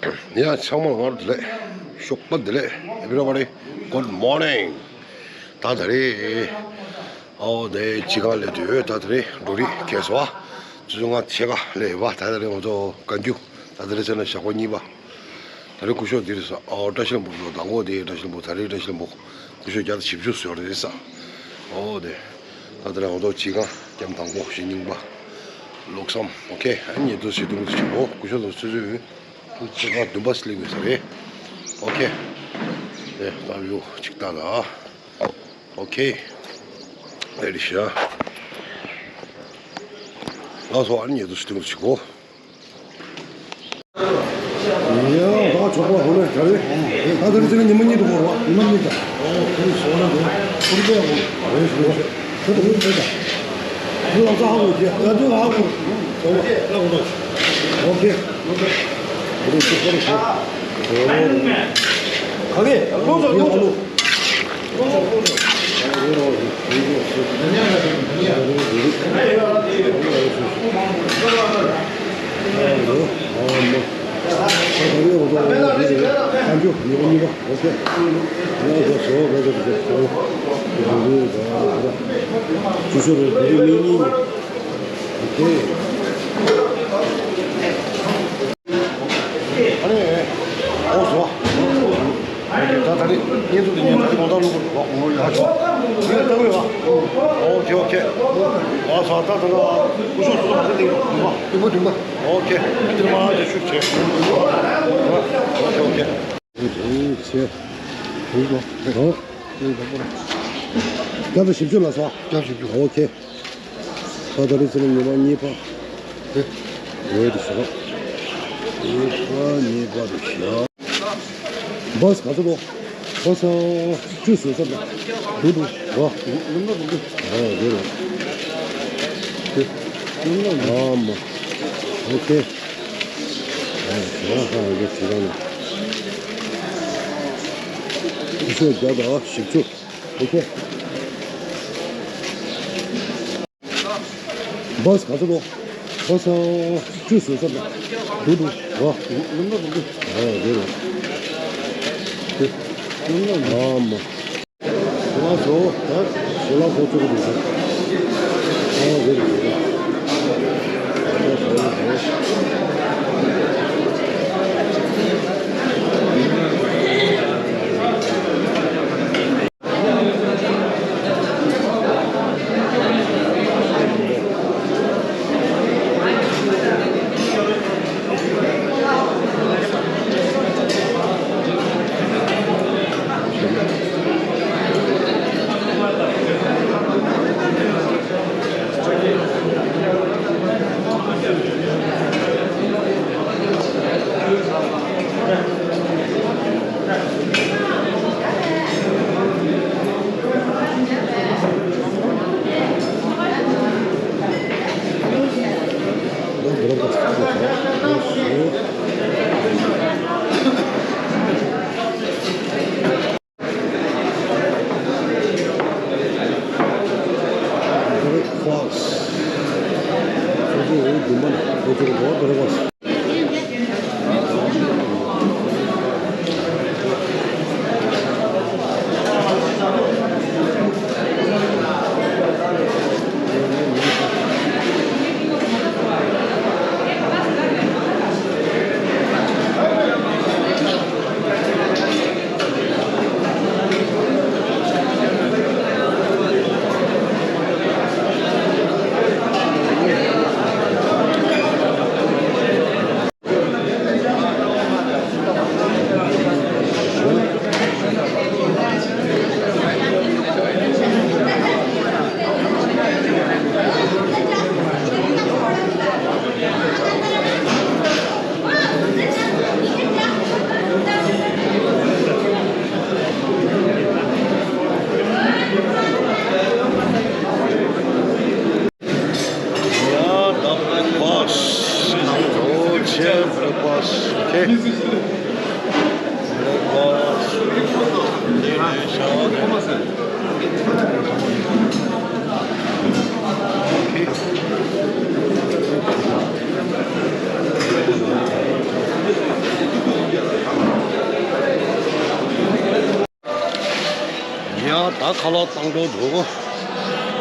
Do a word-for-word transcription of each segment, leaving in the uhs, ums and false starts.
ཡ་ཚང་མ་ལ་སྔར་བདེ་ལེགས། ཞོགས་པ་བདེ་ལེགས། Everybody, good morning. ད་ད་རེས་ཨའོ་དེ་ཅི་གང་ལས་དུས་ད་ད་རེས་འགྲོ་རིགས་གས་སོ། ཙི་ཙི་ང་ཆེ་ག་ལས་བ་ད་ད་རེས་ང་ཚོ་བཀའ་འགྱུར་ད་ད་རེས་ཚེ་ན་ཞག་པ་གཉིས་པ། ད་རེས་སྐུ་ཞབས་འདིར་ས་ཨའོ་བཀྲ་ཤིས་ལྷུན་པོ་ཚོ་དང་པོ་དེ་བཀྲ་ཤིས་ལྷུན་པོ་ད་རེས་བཀྲ་ཤིས་ལྷུན་པོ་སྐུ་ཞབས་བརྒྱ་དང་བཞི་བཅུ་བཟོས་རེད་ས། ཨའོ་དེ་ད་ད་རེས་ང་ཚོ་ཅི་གང་སྐྱབས་དང་པོ་ཞེ་གཉིས་པ་ལོག་སམ། ཨོ་ཁེ། ཨ་ནི་ཉེ་དུ་ཞེ་དུང་དུ་ཆེན་པོ་སྐུ་ཞབས་ཚོ་ཚོ་ཚོ། ཁོ་ཚོ་ང་བདུན་པ་སླེབས་ཡོད་ས་རེད། ཨོ་ཁེ། ཨེ་ད་ཡོ་ཅིག་ལྟ་ལ། ཨོ་ཁེ། ཨེ་རི་ཤ། ང་ཚོ་ཨ་ནི་ཉེ་དུ་སྟེང་དུ་ཆུ་གོ། ཡ་ད་ཆོག་པ་ཧོ་ལེ་ག་རེ། ད་ད་རེས་ཚེ་ན་ཉི་མ་གཉིས་དུ་བོར་བ། ཉི་མ་གཉིས་དང་། ཨོ་ཁེ་སོ་ལེ་དེ། ཁུར་པའི་ཧོ། རེ་ཤོ་ཤོ། ཁྱོད་དུ་མི་ཕེབས་དང་། ཁྱོད་ལ་ས་ཧ་གོ་གི། ང་ཚོ་ཧ་གོ། ཨོ་ཁེ། ཨོ་ཁེ། ག་གེ་ལོ་ཚོ་ལོ་ཚོ། ཨ་ནི་ཨོ་སོ། ད་ད་རེས་བརྙན་ཐུང་འདི་ཉན་ད་རེས་གོང་ཐང་ལུགས་ལོག་ངོ་ཡག་ཤོག་ངས་ལྟ་གི་ཡོད། ཨོ་ཁེ་ཨོ་ཁེ། ཨོ་སོ། ད་ད་ད་སྐུ་ཞབས་སུ་ལ་དེ་ལས་ཡོད་མ། དུམ་པ་དུམ་པ། ཨོ་ཁེ། དེ་མ་དེ་ཤུགས་ཆེ། ཨོ་ཁེ་ཨོ་ཁེ། ཨོ་ཁེ། ཨོ་ཁེ། ད་ལྟ་བཞི་བཅུ་ལ་སོ། བརྒྱ་བཞི་བཅུ། ཨོ་ཁེ། ད་ལྟ་རེས་ཚེ་ན་ཉི་མ་གཉིས་པ། ཨེ། འོད་དུ་ཞོག་གཉིས་པ་གཉིས་པ་དུ་ཞོག་བཱས་ག་ཚོད་འགྲོ། བཱས་བཅུ་ཟིན་ས་འགྲོ། འགྲོ་འགྲོ་རོ། ལམ་ལ་འགྲོ་འགྲོ། ཨོ་རེད་རེད། ལམ་ལ་འགྲོ། ཨ་མ། ཨོ་ཁེ། ཨ་ཧ་ཧ་འདི་ཞིག་རང་ལ། ཤོག་བརྒྱ་དང་བཞི་བཅུ། ཨོ་ཁེ། བཱས་ག་ཚོད་འགྲོ། བཱས་བཅུ་ཟིན་ས་འགྲོ། འགྲོ་འགྲོ་རོ། ལམ་ལ་འགྲོ་འགྲོ། ཨོ་རེད་རེད། ལམ་ལ་འགྲོ། ཨ་མ། ང་ཚོ་ད་ཞོ་ལགས་ཁོ་ཚོ་གི་འདུག་ས། ཨོ་རེད་རེད་རེད། Breakfast. Yeah, the breakfast. Good, yeah, breakfast. Okay. Breakfast. Okay. ད་ཁ་ལག་བཏང་འགྲོ་འདུག་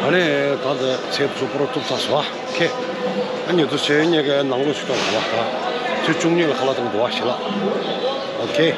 ཨ་ནི་ད་ཚེས་བཅུ་པོ་རུ་ཐུབ་ཚར་སོང་ཨ། ཁེ། ཨ་ནི་ཚོ་ཆེ་ཉེ་གི་ནང་ལོགས་ཤིག་བཏང་འདུག་ད་ཚེས་བཅུ་གཉིས་ལ་ཁ་ལག་བཏང་འདུག་ཨ་ཞི་ལ། ཨོ་ཁེ།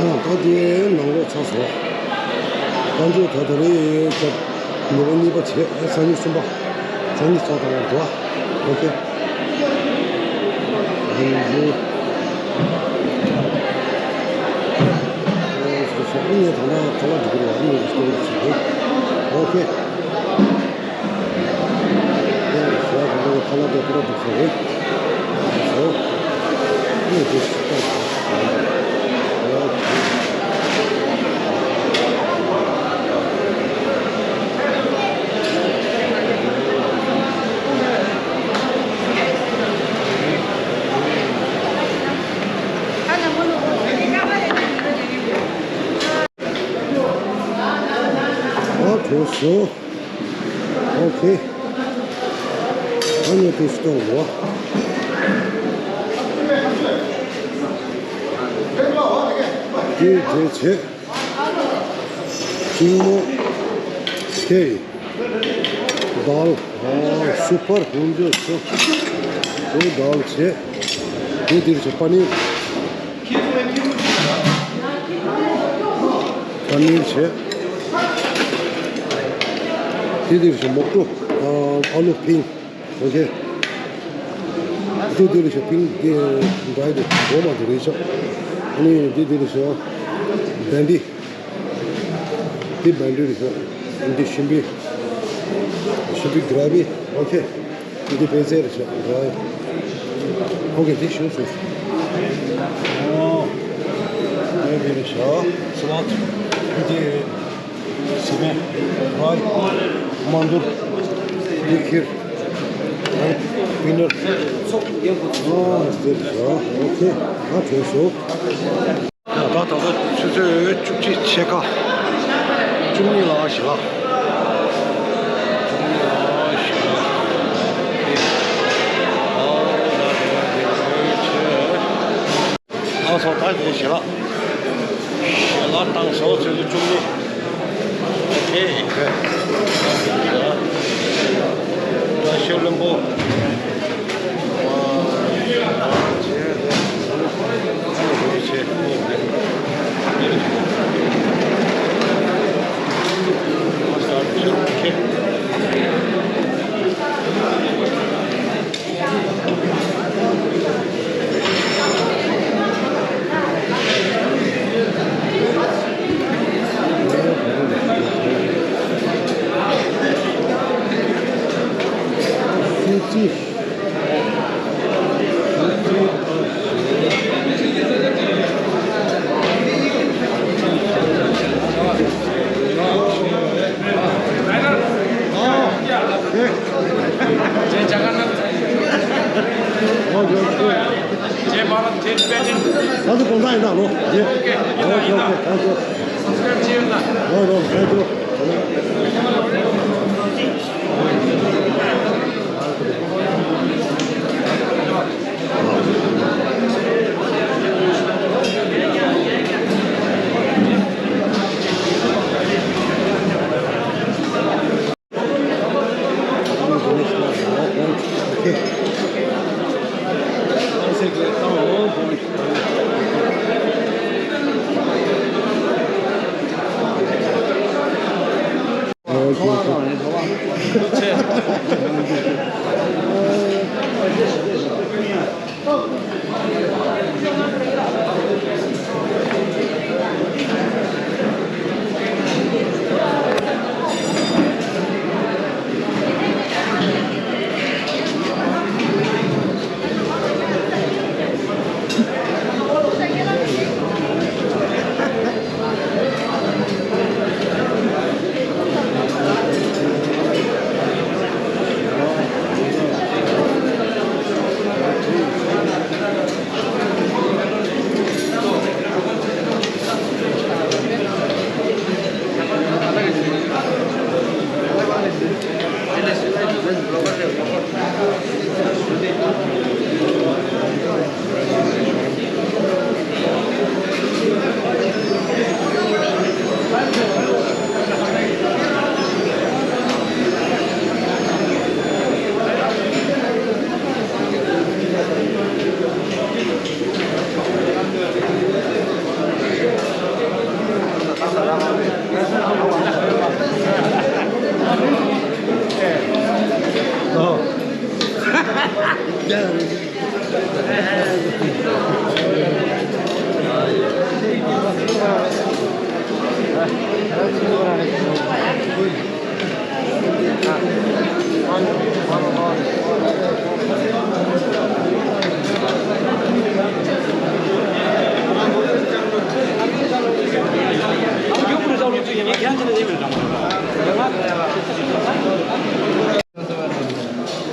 ཨ། ད་དེ་ནང་ལོགས་ཚར་སོང་། ད་འདི་ད་ད་རེས་ད་ཉི་མ་གཉིས་པ་བྱས། ཨ། སང་ཉིན་གསུམ་པ། སང་ཉིན་ཚོགས་གཏོང་བར་འགྲོ། ཨོ་ཁེ། ཨ་ནི་ཡོད། ཨ། སོ་སོ་ཨ་ནི་ད་ལྟ་ཁ་ལག་འགྲིག་གི་རེད། ཨ་ནི་སྟོན་གྱི་ཞིག་རེད། ཨོ་ཁེ། ཨ། གྲོལ་སོང་། ཨོ་ཁེ། ཨ་ནི་དེ་སྟོན་རོགས། དེ་དེ་བྱས། གཅིན་སྨྱུང་། ཁེ། དཱལ། ཨ། སུ་པར་ཧུན་ཇོ་སུ། དེ་དཱལ་བྱས། དེ་དེར་བྱས་པ་ནིར། པ་ནིར་བྱས། དེ་དེར་བྱས་མོག་ཏོ། ཨ། ཨ་ལུ་ཕིང་། ཨོ་ཁེ། དེ་དེ་རེད་ཤག་ཕིང་དེ་འདྲ་དེ་འོ་མ་དེ་རེད་ཤག་ཨ་ནི་དེ་དེ་རེད་ཤག་བན་དེ། དེ་བན་དེ་རེད་ཤག་འདི་ཤིང་པི། ཤིང་པི་གྲ་པི། ཨོ་ཁེ། འདི་པེ་ཙེ་རེད་ཤག་གྲ་པི། ཨོ་ཁེ། དེ་ཞུ་སོང་། ཨོ། དེ་དེ་རེད་ཤག་སི་ལ་ཊི། འདི། སི་པན། རའི། མ་འདུར། འདི་ཁིར། པི་ནར། ཨོ། ཟེར་བྱ། ཨོ་ཁེ། ཨ། གྲོལ་སོང་། ད་ད་ལྟ་ཆུ་ཚོད་བཅུ་གཅིག་ཕྱེད་ཀ། བཅུ་གཉིས་ལ་ཞི་ལ། བཅུ་གཉིས་ལ་ཞི་ལ། ཨ། ཨ་སོ། ད་དེ་ཞི་ལ། ཞི་ལ་བཏང་སོང་། ཆུ་ཚོད་བཅུ་གཉིས། ཨོ་ཁེ། བཀྲ་ཤིས་ལྷུན་པོ། ད་དུང་དགོང་དག་ཡིན་ད་ལོ། ཡེ། ཨོ་ཁེ་ཨོ་ཁེ། ཐེང་ཀིའུ། སབ་སི་ཀ་རེབ་བྱེད་ཡོད་ད། ལོ་ལོ། ཐེང་ཀིའུ།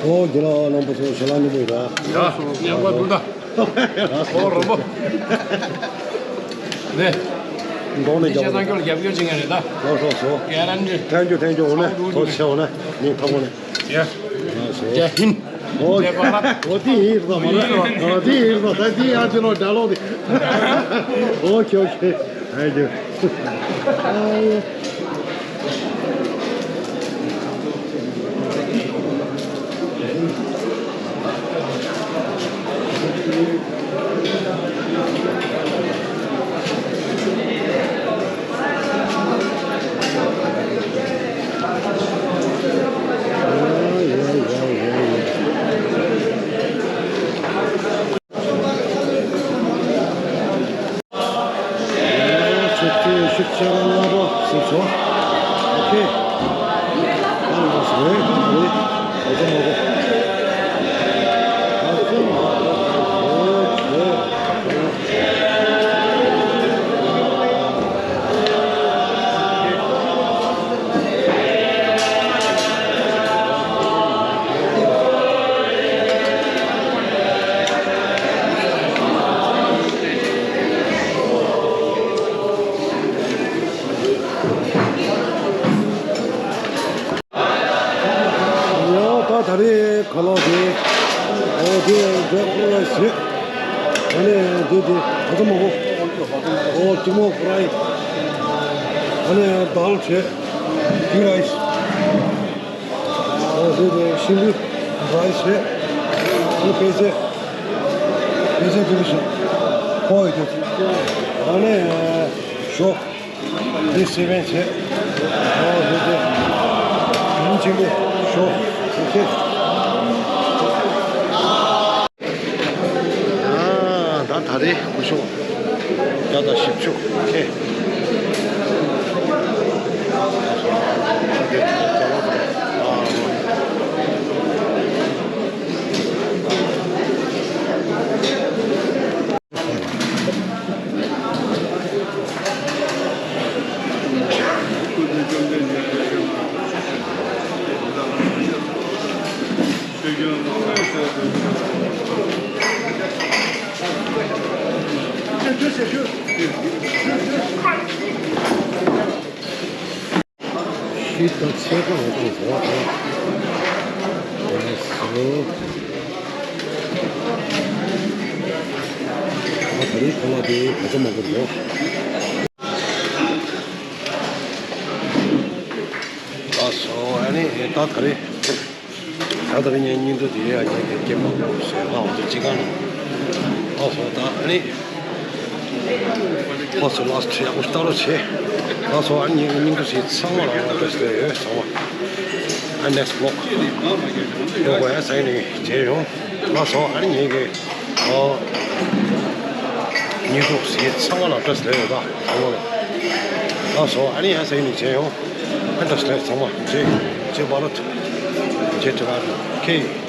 ཨོ། དགེ་ལགས་རྣམ་པ་ཚོ། ཞལ་ལག་མཉེས་པོ་ཡོད་ད། ཡ། མཉེས་པོ་འདུག་ད། ཨོ། རོ་མོ། ནས། འདོགས་ནས་རྒྱབ། ཆེ་ཚང་ཁྱོད་ལ་རྒྱབ་སྐྱོར་བྱེད་མཁན་རེད་ད། ལགས་སོ་སོ། ཁྱེད་རང་གི། ཐེངས་རྒྱུ་ཐེངས་རྒྱུ། འོ་ནས་ཐོ་ཆེ། འོ་ནས་ཉིན་ཐོ་འོ་ནས། ཡ། ལགས་སོ། ཇེ་ཧིན། ཨོ། ཇེ་བྷ་རཏ། ཨོ། དེ་ཡིན་རེད་མ་རེད། ཨོ། དེ་ཡིན་རེད། ད་དེ་ཡང་ཅི་ལོ་འདྲ་ལོ་དེ། ཨོ་ཁེ་ཨོ་ཁེ། ཐེངས་རྒྱུ། ཆུ་ཚོད་བཞི་ཆ་ར་ལྔ་པ་སུ་ཚོ། ཨོ་ཁེ། ཨ་ལ་སུ་རེད། ཨ་ལ་སུ་རེད། ཨ་ཙི་མ་གོ། ཨ་ཙི་མ་གོ། ཨོ་ཁེ། ཡ། ད་ད་རེས་ཁ་ལག་དེ། ཨོ་དེ་འདྲ་ཁོ་ལ་ཞེས། ཨ་ནི་དེ་དེ་ཨ་ཙི་མ་གོ། ཨོ་ཀི་མོ་ཕ་རའི། ཨ་ནི་དཱལ་བྱས། ཀི་རའི་སི། ཨོ་དེ་དེ་ཤིང་ལུས་རའི་སི་བྱས། ཨ་ནི་པེ་ཙེ། པེ་ཙེ་དེ་རེད་ཤག་ཁོ་ཡི་དེ། ཨ་ནི་ཞོ། འདི་སི་པན་བྱས། ཨོ་དེ་དེ། ཡིན་ཅིག་ལས་ཞོ། ཨོ་ཁེ། ཨ། ད་ད་རེས་སྐུ་ཞབས་བརྒྱ་དང་བཞི་བཅུ། ཨོ་ཁེ། ཤི་ད་ཆེ་གང་གང་བཟོ་བ་དང་། ལགས་སོ། ད་དེ་རིང་ཁོ་ལ་དེ་བ་ཚོ་མང་པོ་འདུག་ལགས་སོ། ཨ་ནི་ད་ད་རེས། ད་ལྟ་ངའི་སྙིང་སྡུག་དེ་ཡང་ངེད་ཀྱི་སྐྱེས་པ་ཟེར་ལ་འོ་དེ་ཅི་གང་ལ། ཨ་སོ་ད་ཨ་ནི། ཨ་སོ་ལགས་སོ་ཡག་པོ་ལྟ་རོགས་བྱེད། ཨ་སོ་ཨ་ནི་ངེད་ཀྱི་སྙིང་སྡུག་ཞིག་ཚང་མ་ལ་འོ་དེ་ཟེར་ཡོད་ཚང་མ། ཨ་next vlog ཡོད་གོ་ཡ་ས་ཡིན་ནི་བྱས་ཡོང་། ཨ་སོ་ཨ་ནི་ངེད་ཀྱི་ཨོ་སྙིང་སྡུག་ཞིག་ཚང་མ་ལ་འདྲ་ཟེར་ཡོད་ད་ཚང་མ་ལ། ཨ་སོ་ཨ་ནི་ཡ་ས་ཡིན་ནི་བྱས་ཡོང་། ཨ་འདྲ་ཟེར་ཚང་མ་བྱས་བྱས་བ་ར་བྱས་བྱས་བ་ར་ཁེ།